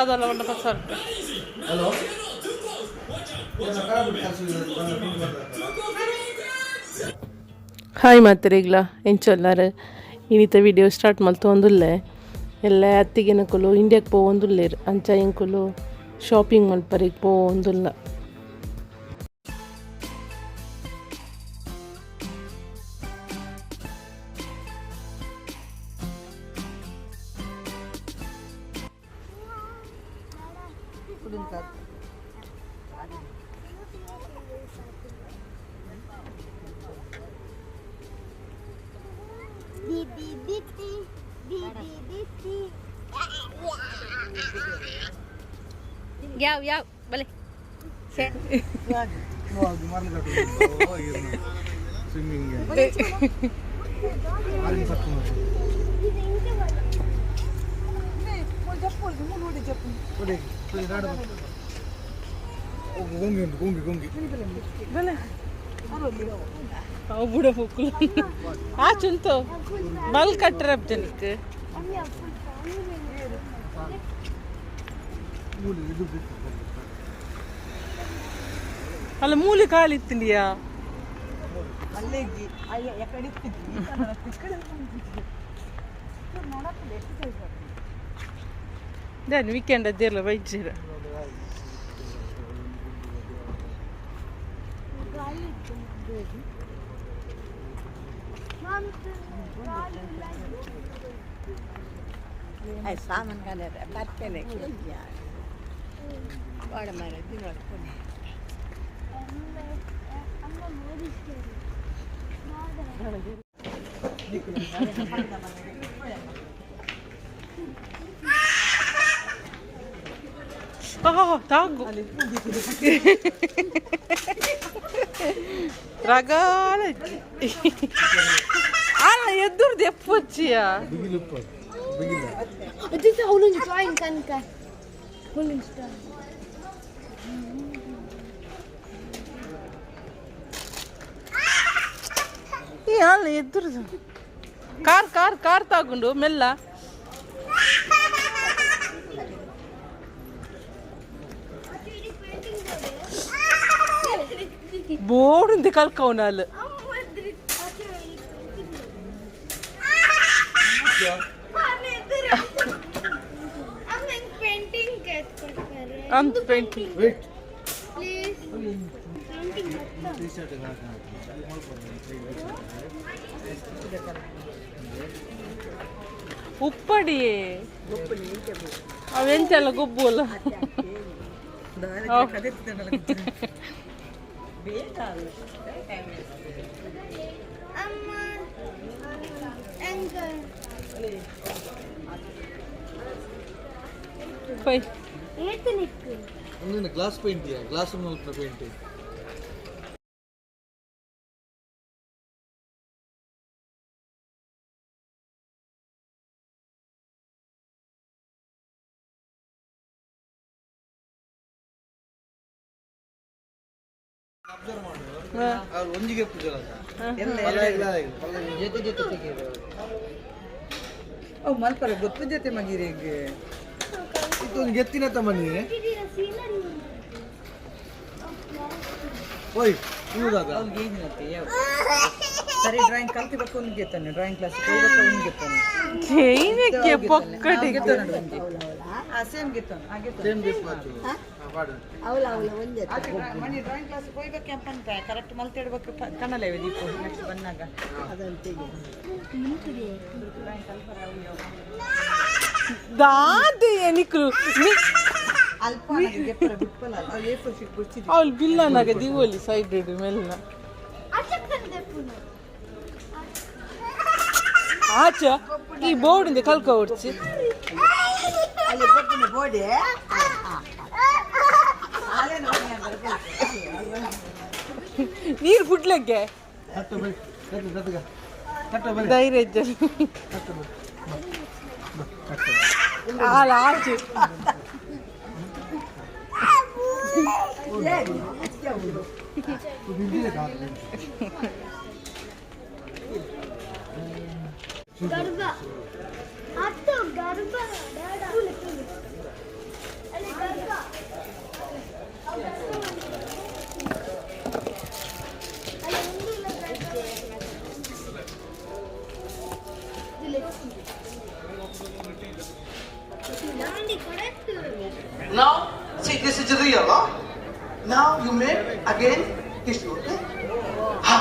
ದಾದಲ್ಲ ಒಂಡ ಪಸರ್. Hello. Hi ಮಾತೆರೆಗ್ಲ, ಎಂಚೊಲ್ಲಾರು? ಇನಿತ video start ಮಲ್ತೊಂದುಲ್ಲೆ. ಎಲ್ಲ ಅತ್ತಿಗೆನಕುಲು ಇಂಡಿಯಾಕ್ ಪೋವೊಂದುಲ್ಲೆರ್, ಅಂಚ ಎಂಕುಲು shopping ಮಲ್ಪರೆಗ್ ಪೋವೊಂದುಲ್ಲ. Bibi bitti, bibi bitti. ಯಾವ ಯಾವ ಬಲೆ. ಸ್ವಿಮ್ಮಿಂಗ್. ಇದು ಇಂಕೆ ಬರ್ತದೆ. ಗೊಂಗಿ ಉಂಟು, ಗೊಂಗಿ ಗೊಂಗಿ. ಬಲೆ, ಅವು ಬುಡ ಪೋಕುಲು ಆಚುಂತು ಬಲ್ ಕಟ್ಟರಪ್ ಜನಕ್ಕೆ. ಅಮ್ಮಿ ಅಪ್ಪು ಮೂಲೆ ಇದು. ಅಲ್ಲ, ಮೂಲೆ ಕಾಲಿತ್ತಿಂಡಿಯಾ? Than weekend ಅದೇರ್ಲ ಬೈಜಿರ. ಗಾಳಿ ಇತ್ತು. ಮಾಮ್, ಗಾಳಿ ಇಲ್ಲ. ಸಾಮಾನು ಬರ್ತೇನೆ. ಬಾಡ ಮಾರ ದಿನ. ಅಮ್ಮ ಅಮ್ಮ ಮೋದಿಸ್ತಾರೆ. ಆಹ್, ತಾಗು ರಗಾಲ ಅಲ್ಲ, ಎದ್ದುರ್ದು ಎಪ್ಪೊಚ್ಚಿಯ. ಬಿಗಿಲುಪ್ಪ ಬಿಗಿಲ. ಅದು ಅವಳೊಂದು ಡ್ರಾಯಿಂಗ್ ಕನಕ ಅವಳೊಂದು ಡ್ರಾಯಿಂಗ್. ಈ ಅಲ್ಲ, ಎದ್ದುರ್ದು ಕಾರ್ ಕಾರ್ ಕಾರ್ ತಾಗುಂಡು ಮೆಲ್ಲ. ಬೋರ್ಡ್ ಕಲ್ಕವನ ಅಲ್ಲಿ. ಪೇಂಟಿಂಗ್ ಕೊಡ್ತಾರೆ. ಅಂತ painting. Wait. Please, painting. T shirt. ಉಪ್ಪಡಿ ಅವೆಂತೆಲ್ಲ ಗೊಬ್ಬು ಅಲ್ಲ. ಅಮ್ಮ, ಅಂಕಲ್. ಪೈ. ಏತನಿಕ್ಕು? ಒಂದಿನ ಗ್ಲಾಸ್ ಪೇಂಟ್, ಗ್ಲಾಸ್ ಮಲ್ಪುನ ಪೇಂಟ್. ಅಬ್ಸರ್ವ್ ಮಾಡು, ಅವ್ರು ಒಂಜಿಗೆ ಪೂಜಲ್ಲ. ಜೊತೆ ಜೊತೆ ತೆಗೆಯೋದು ಅವು ಮಲ್ಪರ ಗೊತ್ತು ಜೊತೆ ಮಗಿರಿಗೆ. ಇದೊಂದು ಗೆತ್ತಿನ ತಮ್ಮನಿ. ಸೀನರಿ. ಓಯ್, ಹೌದಾದ. ಅವ್ನಿಗೆ ಏನಿರುತ್ತೆ ಯಾವ ಸರಿ ಡ್ರಾಯಿಂಗ್ ಕಲ್ತಿಬೇಕು, ಒಂದು ಗೆತ್ತಾನೆ. ಡ್ರಾಯಿಂಗ್ ಕ್ಲಾಸ್ ಹೋಗ್ಬೇಕು, ಒಂದು ಗೆತ್ತಾನೆ. ಚೈನಕ್ಕೆ ಪೊಕ್ಕಡಿ. ಆ ಸೇಮ್ ಗೆತ್ತಾನೆ, ಆ ಗೆತ್ತಾನೆ. ಸೇಮ್ ಗೆಪ್ ಮಾತು ಪಾಡು. ಮಣಿ ಡ್ರಾಯಿಂಗ್ ಕ್ಲಾಸ್ ಹೋಗ್ಬೇಕು ಅಂತ ಕರೆಕ್ಟ್ ಮಲ್ತಿಡ್ಬೇಕು ಕಣ್ಣಲ್ಲೇ ದೀಪು ನೆಕ್ಸ್ಟ್ ಬಂದಾಗ. ದಾದೆ ನಿಕ್ಲು. ಅಲ್ಪ ಗೆಪ್ಪರ ಬಿಟ್ಪಲ್ಲ, ಎ ಫೋರ್ ಶೀಟ್ ಗುರ್ಚಿದ್ವಿ. ಅವಳು ಬಿಲ್ಲನಾಗ ದಿವೋಲಿ ಸೈಡ್ ಮೆಲ್ಲ. ಅಚಕ್ಕಂದೆ ಪುನಃ. ಆಚ ಈ ಬೋರ್ಡ್ ಇಂದ ಕಲ್ಕ ಹೊಡ್ಚಿ. ಅಲ್ಲಿ ಗೊಬ್ಬನ ಬೋಡಿ. ನೀರು ಬುಡ್ಲಕ್ಕೆ. ತಟ್ಟು ಬೈ, ತಟ್ಟು ತಟ್ಟುಗ, ತಟ್ಟು ಬೈ. ಧೈರ್ಯ ಇಜ್ಜ. ತಟ್ಟು ಬೈ, ಬಾ, ತಟ್ಟು. ಅಲ್ಲ, ಆಚೆ. ಇದು ಹಿಂದಿದೆ ಕಾಲು. ಗರ್ಭ ಹತ್ತು ಗರ್ಭ ಬೇಡ. This is real, huh? Now you make again tissue, okay? Ha,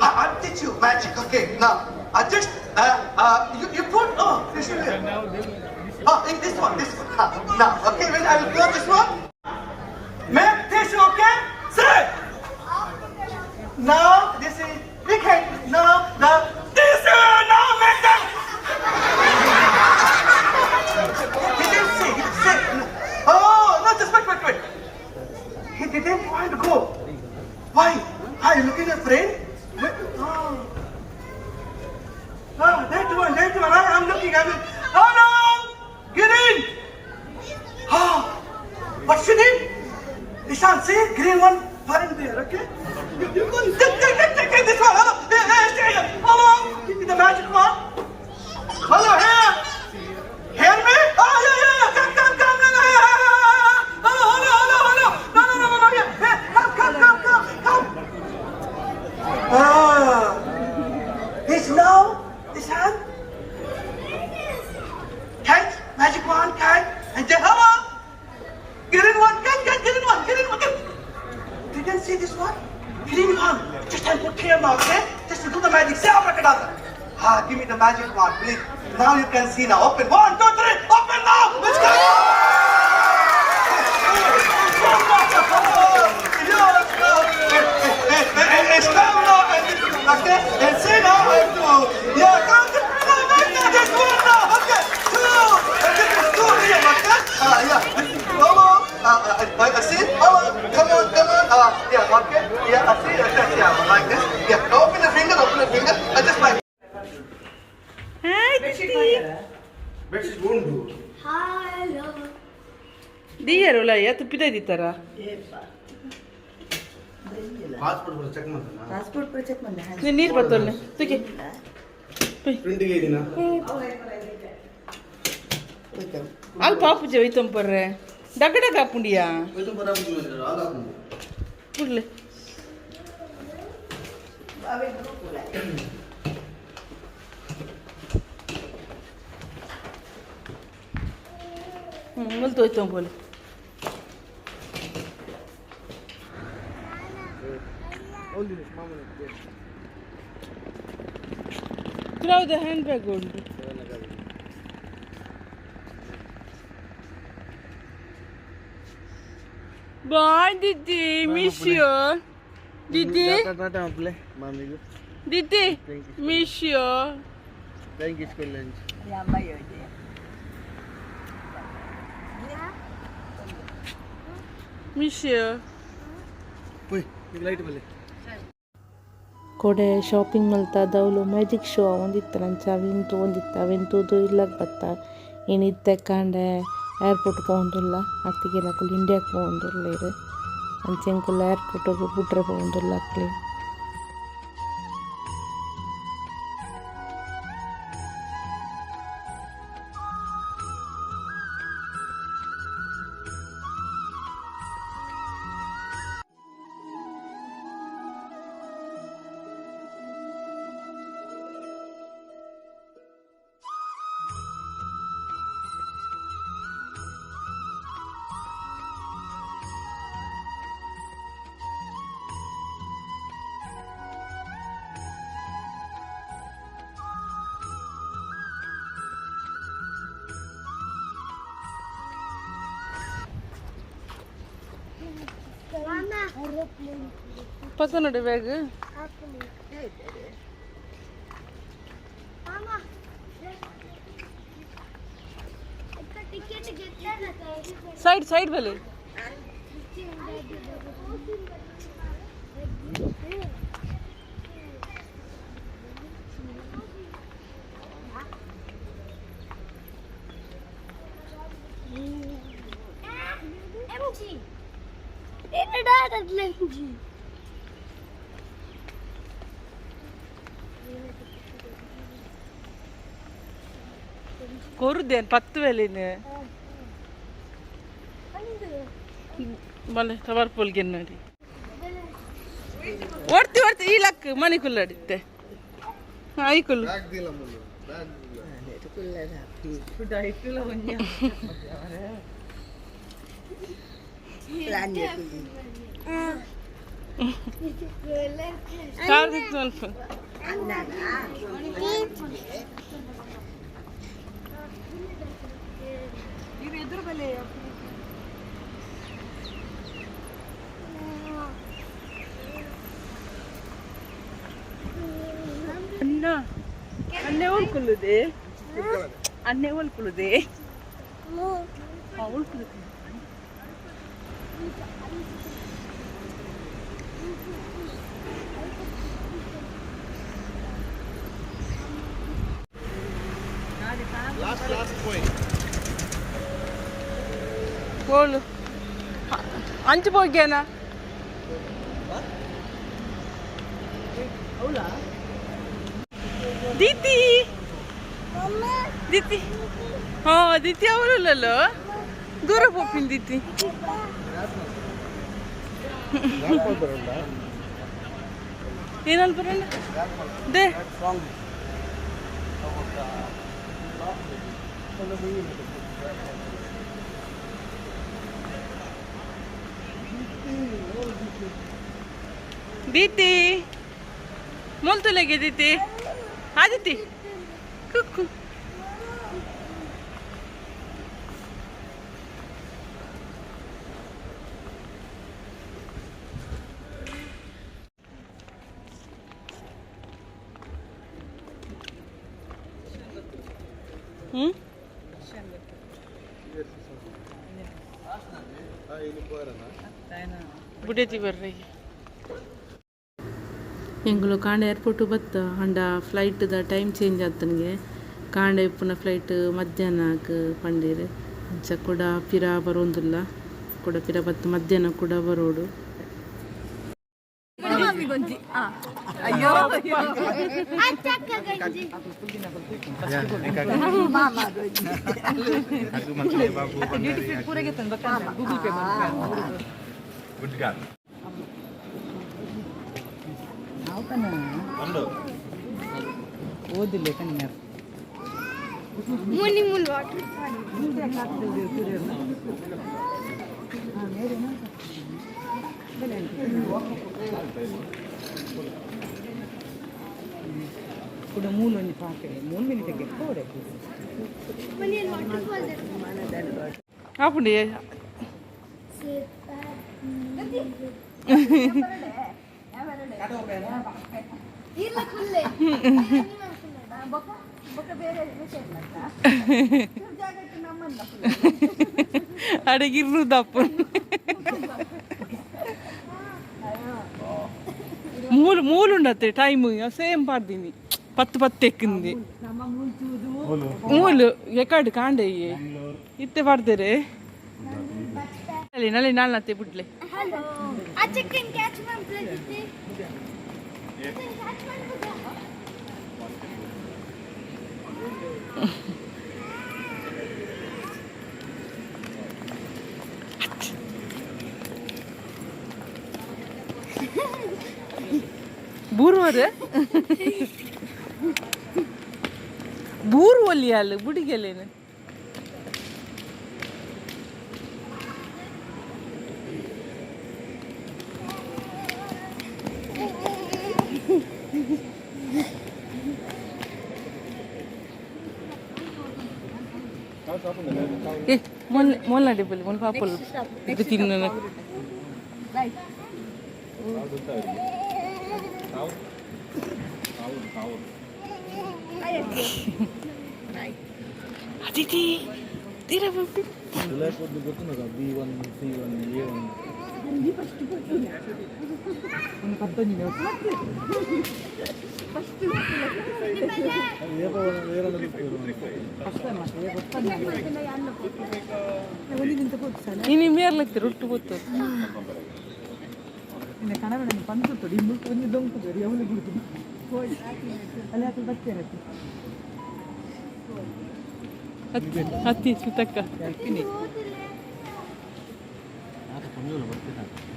I'll teach you magic, okay? Now, I just, you put, oh, this is real. Oh, in this one, this one. Ha, now, okay, when I will close this one. Make tissue, okay? Say! Now, this is, we can, now, the tissue, now make them! He didn't say, he didn't say. Oh, no, just wait, wait, wait. He didn't want to go. Why? Are you looking at friend? Wait. Oh. Ah, that one, that one. I'm looking. I'm looking. Hello! Get in! Ah, what's your name? Ishan, see? Green one, find there, okay? You go. Take, take, take, take, take this one. Hello. Hey, hey, stay here. Hello. Give me the magic one. Hello, here. Hear me? Oh, yeah, yeah, yeah. Come, come, come. No, no, here, here, here, here. Hello, hello, hello, hello. No, no, no, no, no. Here, here. Come, come, come, come, come. Ah. He's now, this hand. Catch, magic one, catch. And say, hello. Get in one, catch, catch, get in one, get in one. Get. Didn't see this one? Green one. Just I put here now, okay? Just do the magic. Say abracadabra. Ah, give me the magic one, please. Now you can see now. Open. 1, 2, 3. Open now. Let's go. It's time now. Okay? And see now. I have to. Yeah, come. No, no, no, this one now. Okay. 2. And this is 2 here. Okay? Yeah. Hello. I see. Hello. Come on, come on. Yeah, okay. Yeah, I see. Yeah, like this. Yeah. Open the finger. Open the finger. I just like. Hi Didi. Bedsheet ಉಂಡು. Hello. ದಿಯರುಲ ಯತ್ ಪಿದದಿತ್ತರ. Passport ಕೂಡ cheque ಮಾಡ್ತಾನ. Passport ಕೂಡ cheque ಮಾಡ್ದೆ. ನೀನು ನೀರು ಬರ್ತಲ್ಲ ತುಕೆ. ಪ್ರಿಂಟಿಗೆ ಇದೀನ. ಅಲ್ಲಿ ಪಾಪುಜೆ ಒಯ್ತಂಪರ್ರೆ ಡಗಡ ಕಾಪುಂಡಿಯಾ ಇದು ಬರಾಬರ್. ಕುಡ್ಲೆ. ಮುಲ್ತು ಹೋಯ್ತಂಬೋಲೆ. ಯಾವ್ದು ಹ್ಯಾಂಡ್ ಬ್ಯಾಗ್ ಉಂಟು ಬಾಯ್ ದಿದ್ದಿ, miss you Didi. Didi, miss you. Miss you. Light ಬಲ್ಲಿ. ಕೊಡೆ ಶಾಪಿಂಗ್ ಮಲ್ತ ದೌಲು ಮ್ಯಾಜಿಕ್ ಶೋ ಒಂದಿತ್ತ ಅಂಚ ಅವೆನ್ ತೂವೊಂದಿತ್ತ. ಅವೆನ್ ತೂದು ಇಲ್ಲಗ್ ಬತ್ತ. ಇನಿ ಇತ್ತೆ ಕಾಂಡೆ ಏರ್ಪೋರ್ಟ್ ಪೋವೊಂದುಲ್ಲ. ಅತ್ತಿಗೆಲ್ ಅಕುಲು ಇಂಡಿಯಾಗ್ ಪೋವೊಂದುಲ್ಲೆರ್. ಅಂಚ ಎಂಕುಲು ಏರ್ಪೋರ್ಟ್ ಬುಡ್ರೆ ಪೋವೊಂದುಲ್ಲ ಅಕ್ಲೆನ್. ಪತ್ತನೋಡಿ ಬ್ಯಾಗ್. ಸೈಡ್ ಸೈಡ್ ಬಲೆ. MG. MG. ಕೊರುದೇನು ಪತ್ತು ವೇಲಿನ ಬಲೆ ತವರ್ ಪೋಲ್ಗೆ ನೋಡಿ. ಓಡ್ತಿ ಓಡ್ತಿ ಈ ಲಕ್ ಮನೆ ಕುಲ್ಲಡಿತ್ತೆ ಆಯ್ಕುಲ್ಲು. Car ಮಿತ್ ಮಲ್ಪ. ಅಣ್ಣ, ಅನ್ನೆ ಓಲ್ಕುಲ್ಲುದೆ, ಅನ್ನೆ ಓಲ್ಕುಲ್ಲುದೆ, ಓಲ್ಕುಲ್ಲು. Last, last point. ಬೋಲು ಅಂಚು ಪೋಗ್ಯಾನ. ದೀತಿ, ದಿತಿ, ಹಾ ದಿತಿ ಅವರಲ್ಲಲ್ಲ, ದೂರ ಪೋಪಿನ ದಿತಿ. ಏನಲ್ಲಿ ಬರೋಣ they. Diti ಮೊಲ್ತುಲೆಗೆ ದಿತಿ ಆದಿತಿ ಕುಕ್ಕು. ಹ್ಮ್ ಬುಡೇತಿ ಬರ್ರಿ. ಎಂಗುಲು ಕಾಂಡೆ ಏರ್ಪೋರ್ಟ್ ಬತ್ತ ಅಂಡ ಫ್ಲೈಟ್ದ ಟೈಮ್ ಚೇಂಜ್ ಆತನಿಗೆ. ಕಾಂಡೆ ಇಪ್ಪುನ ಫ್ಲೈಟ್ ಮಧ್ಯಾಹ್ನಕ್ಕೆ ಪಂಡೀರು. ಅಂಚ ಕೂಡ ಪಿರ ಬರೋಂದಿಲ್ಲ, ಕೂಡ ಪಿರ ಬತ್ತು ಮಧ್ಯಾಹ್ನ ಕೂಡ ಬರೋಡು. Good girl. ಓದಿಲ್ಲ ಕನ್ಯಾ. ಮುನಿ ಮುಲ್ ವಾಟರ್. ಕೂಡ ಮೂಲು ಒಂಜಿ ಪಾತ್ರೆ ಮೂರು ಮಿನಿಟ್ ಗೆಪ್ಪೋಡೆ. ಮುನಿ ವಾಟರ್ ಫಾಲ್. ಆಪುಂಡಿ. ಇಲ್ಲ ಕುಲ್ಲೆ. ಅಡಗಿರ್ರುದಪ್ಪ. ಮೂಲು ಮೂಲು ಉಂಡತ್ತೆ ಟೈಮ್ ಸೇಮ್ ಪಾಡ್ದೀನಿ. ಪತ್ತು ಪತ್ತು ಎಕ್ಕಿಂది ಮೂಲು ಎಕಾಡು ಕಾಂಡೆ ಇತ್ತೆ ಪಾಡ್ದೇರೆ. ಅಲ್ಲಿ ನಲ್ಲಿ ನಾಲ್ನತ್ತೆ ಬುಡ್ಲೆ. ಹಲೋ, ಆ ಚಿಕನ್ ಕ್ಯಾಚ್ ಮಾಡ್ಬಿಟ್ಟಿದ್ದೆ, ಚಿಕನ್ ಕ್ಯಾಚ್ ಮಾಡ್ಬಿಟ್ಟ. ಬೂರ್ವರ್ ಬೂರು ಒಲಿಯಾಲು ಬುಡಿಗೆಲೇನು. ಏ ಮೊನ್ನೆ ಮೊನ್ನೆ ಬಲ್ಲಿ ಮೊನ್ನೆ ಪಾಪಲ್ ಇದು ತಿನ್ನ. ಅದಿತಿ ತೀರ. B1, C1, A1. ಒಂದು ಪತ್ತೊಂಜಿ. ನೀನು ಮೇರ್ಲಕ್ತಿ ರೊಟ್ಟು ಗೊತ್ತು. ಇನ್ನು ಕಣವನ ಪಂಚು ತೊಡಿ ಒಂದು ದೊಂಕು ಬೇರೆ ಅವನು ಬಿಡುದು ಅಲ್ಲಿ ಹಾಕಲು ಬರ್ತೇನೆ. ಹತ್ತಿ ಹತ್ತಿ ಸುತಕ್ಕ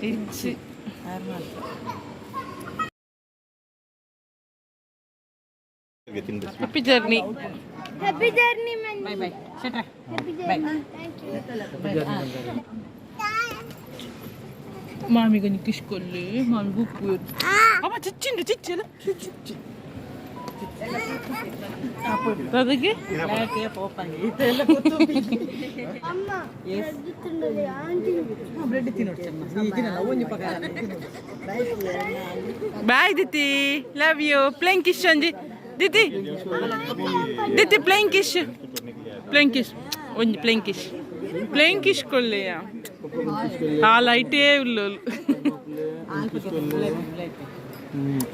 ಇಚ್ಚಿ. Happy journey. Happy journey ಮನಿ. ಬಾಯ್ ಬಾಯ್ ಶೆಟ್ರೆ. Happy journey, thank you. ಮಾಮಿ ಗೊಂಜಿ ಕಿಶ್ಕೊಲ್ಲಿ ಮಾಮಿ ಬುಕ್ಕು. ಅಮ್ಮ, ಚಿಚ್ಚಿಂಡು ಚಿಚ್ಚಲ್ಲ ಚಿಚ್ಚಿ ಅದಕ್ಕೆ. ಅಮ್ಮ, ಬ್ರೆಡ್ ತಿನ್ನಲಿ ಆಂಟಿ. ಬ್ರೆಡ್ ತಿನ್ನೋಡು ತಿನ್ನಲ್ಲ ಒಂಜಿ ಪಗಾರ. Bye Dithi, love you. Playing Kish ಒಂಜಿ ದಿತಿ, ದಿತಿ, ಪ್ಲೇಯಿಂಗ್ ಕಿಶ್, ಪ್ಲೇಯಿಂಗ್ ಕಿಶ್ ಒಂಜಿ, ಪ್ಲೇಯಿಂಗ್ ಕಿಶ್, ಪ್ಲೇಯಿಂಗ್ ಕಿಶ್ ಕೊಲ್ಲೆಯ. ಆ ಲೈಟೇ ಉಲ್ಲೋಲು.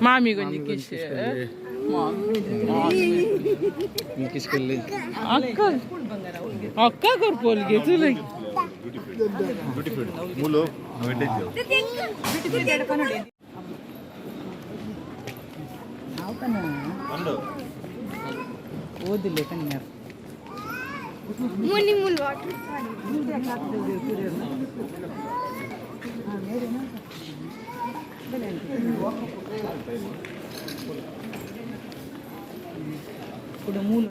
ಮಾಮಿಗೊಂಜಿ ಕಿಶ್. ಅಕ್ಕ, ಅಕ್ಕ ಕೊರ್ಪೋಲ್ಗೆ ತುಲೈ. ಬ್ಯೂಟಿಫುಲ್ ಮೂಲು ವಿಂಟೇಜ್. ಓದಿಲ್ಲ ಕಣ್ಣಾರು. ಮುನಿ ಮುಲ್ ವಾಟರ್. ಮೂಲು.